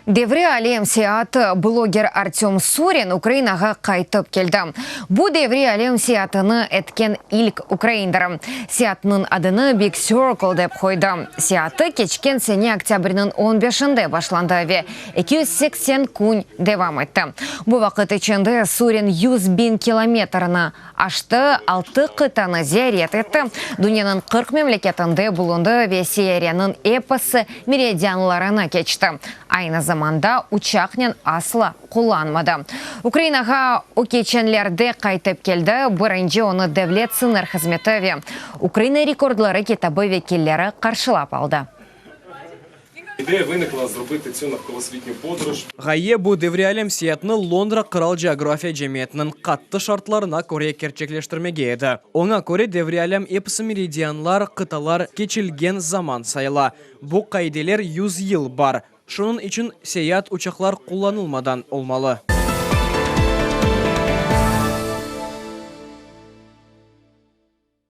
Devriy alem seyaatı, bloger Artöm Surin Ukrainağa qaytıp keldi. Bu devriy alem seyaatını etken ilk ukraindir. Seyaatnıñ adını Big Circle dep qoydı. Seyaatı keçken sene oktâbrniñ on beşinde başlandı ve 280 kün devam etti. Bu vaqıt içinde Surin 100.000 kilometrni aştı, altı qıtanı ziyaret etti, dünyanıñ 40 memleketinde bulundı ve seyyareniñ episi meridianlarını keçti. Aynı zamanda uçaqnen asla qullanmadı. Ukrainağa o keçenlerde qaytıp keldi, birinci onı Devlet sıñır hızmeti ve Ukraina rekordları kitabı vekilleri qarşılap aldı. İdeya vınikla zrobıtı tsю navkolosvitnyu podoroj. Ğaye bu devrialem seyatnı Londra Qıral Geografiya Cemiyetiniñ qattı şartlarına köre kerçekleştirmege edi. Oña köre devrialem episi meridianlar, qıtalar keçilgen zaman sayıla. Bu qaideler yüz yıl bar. Şunıñ içün seyat uçaqlar qullanılmadan olmalı.